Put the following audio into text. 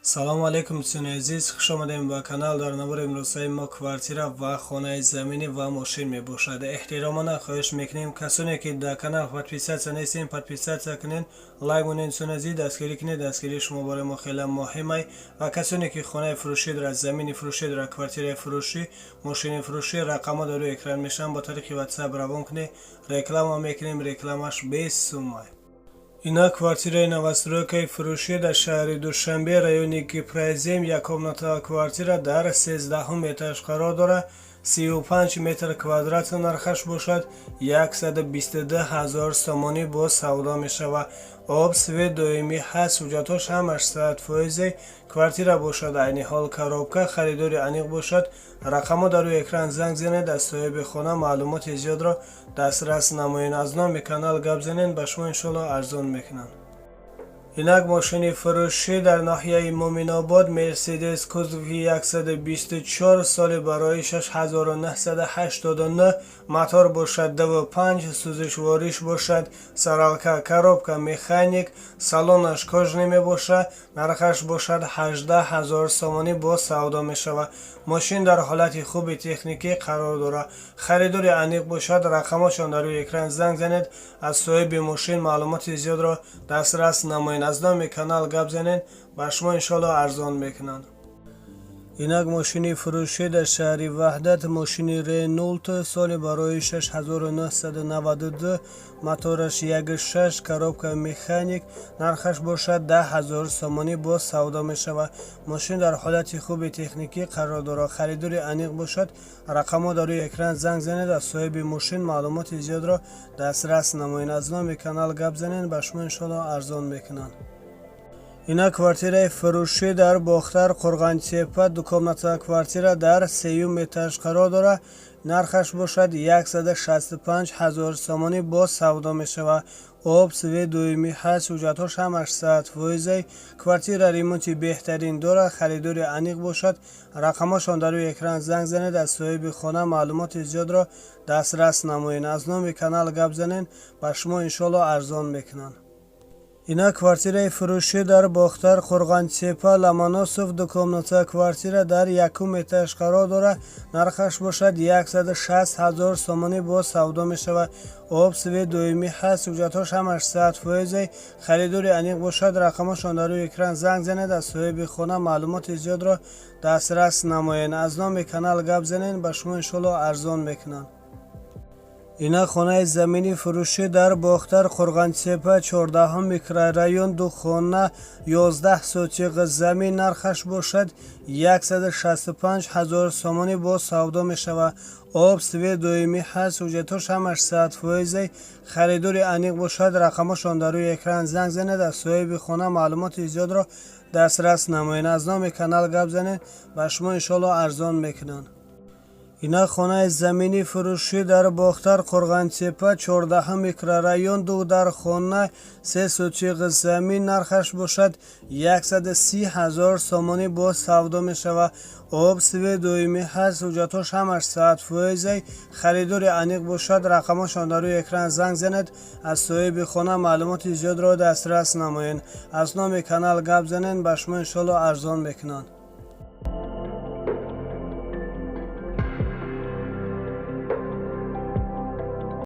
Салому алейкум, дӯстони азиз, хуш омадем ба канал. Дар навори имрӯзаи мо квартира ва хонаи заминӣ ва мошин мебошад. Эҳтиромона хоҳиш мекунем, касоне ки дар канал подписаться нестем, подписаться кунед, лайк монед. Дӯстони азиз, дастгирӣ кунед, дастгирии шумо барои мо хеле муҳимай. Ва касоне ки хонаи фурӯшӣ дорад, замини фурӯшӣ дорад, квартираи фурӯшӣ, мошини фурӯшӣ, рақамҳо дар рӯи экран мешаванд, бо тариқи WhatsApp равон кунед, реклама мекунем, рекламаш бесумай. Ина квартираи новостройкаи фурӯшӣ дар шаҳри Душанбе, райони Гипрозем, яккомната квартира дар 13-ҳум этаж қарор дорад, 35 метр квадрат, нархаш бошад 122 ҳазор сомонӣ, боз савдо мешавад. Об, свет доимӣ ҳаст, ҳуҷҷатҳош ҳамаш 100%. Квартира бошад айни ҳол коробка. Харидори аниқ бошад, рақамҳо дар рӯи экран, занг занед, аз соҳиби хона маълумоти зиёдро дастрас намоед. Аз номи канал гап занед, ба шумо иншоалло арзон мекунанд. Инак мошини фурӯшӣ дар ноҳияи Муминобод, Мерседес, кузови 124, соли барои 6989, мотор бошад 25, сӯзишвориш бошад саралка, коробка механик, салонаш кожаный мебошад, нархаш бошад 18 ҳазор сомонӣ, боз савдо мешавад. Мошин дар ҳолати хуби техникӣ қарор дорад. Харидори аниқ бошад, рақамҳошон дар рӯи экран, занг занед, аз соҳиби мошин маълумоти зиёдро дастрас намоед. Аз номи канал гап занед, ба шумо иншоалло арзон мекунанд. Инак мошини фурӯшӣ дар шаҳри Ваҳдат, мошини Ренулт, соли барои 6992, мотораш 16, коробка механик, нархаш бошад 10 ҳазор сомонӣ, боз савдо мешавад. Мошин дар ҳолати хуби техникӣ қарор дорад. Харидори аниқ бошад, рақамҳо дар рӯи экран, занг занед, аз соҳиби мошин маълумоти зиёдро дастрас намоед. Аз номи канал гап занед, ба шумо иншоалло арзон мекунанд. Ина квартираи фурӯшӣ дар Бохтар, Қурғонтеппа, двухкомната квартира дар сеюм этаж қарор дорад, нархаш бошад 165 ҳазор сомонӣ, боз савдо мешавад. Об, свет доимӣ ҳаст, ҳуҷҷатҳош ҳамаш 100%. Квартира ремонти беҳтарин дорад. Харидори аниқ бошад, рақамҳошон дар рӯи экран, занг занед, аз соҳиби хона маълумоти зиёдро дастрас намоед. Аз номи канал гап занед, ба шумо иншоалло арзон мекунанд. Ина квартираи фурӯшӣ дар Бохтар, Қурғонтеппа, Ломоносов, двухкомната квартира дар якум этаж қарор дорад, нархаш бошад 160 ҳазор сомонӣ, боз савдо мешавад. Об, свет доимӣ ҳаст, ҳуҷҷатҳош ҳамаш 100%. Харидори аниқ бошад, рақамҳошон дар рӯи экран, занг занед, аз соҳиби хона маълумоти зиёдро дастрас намоед. Аз номи канал гап занед, ба шумо иншоалло арзон мекунанд. Ина хонаи заминӣ фурӯшӣ дар Бохтар, Қурғонтеппа, 14-ҳум микрорайон, ду хона, 11 сотиқ замин, нархаш бошад 165 ҳазор сомонӣ, боз савдо мешавад. Об, свет доимӣ ҳаст, ҳуҷҷатҳош ҳамаш 100%. Харидори аниқ бошад, рақамҳошон дар рӯи экран, занг занед, аз соҳиби хона маълумоти зиёдро дастрас намоед. Аз номи канал гап занед, ба шумо иншоалло арзон мекунанд. Ина хонаи заминӣ фурӯшӣ дар Бохтар, Қурғонтеппа, 14-ҳум микрорайон, ду дар хона, 3 сотиқ замин, нархаш бошад 130 ҳазор сомонӣ, боз савдо мешавад. Об, свет доимӣ ҳаст, ҳуҷҷатҳош ҳамаш 100%. Харидори аниқ бошад, рақамҳошон дар рӯи экран, занг занед, аз соҳиби хона маълумоти зиёдро дастрас намоед. Аз номи канал гап занед, ба шумо иншоалло арзон мекунанд.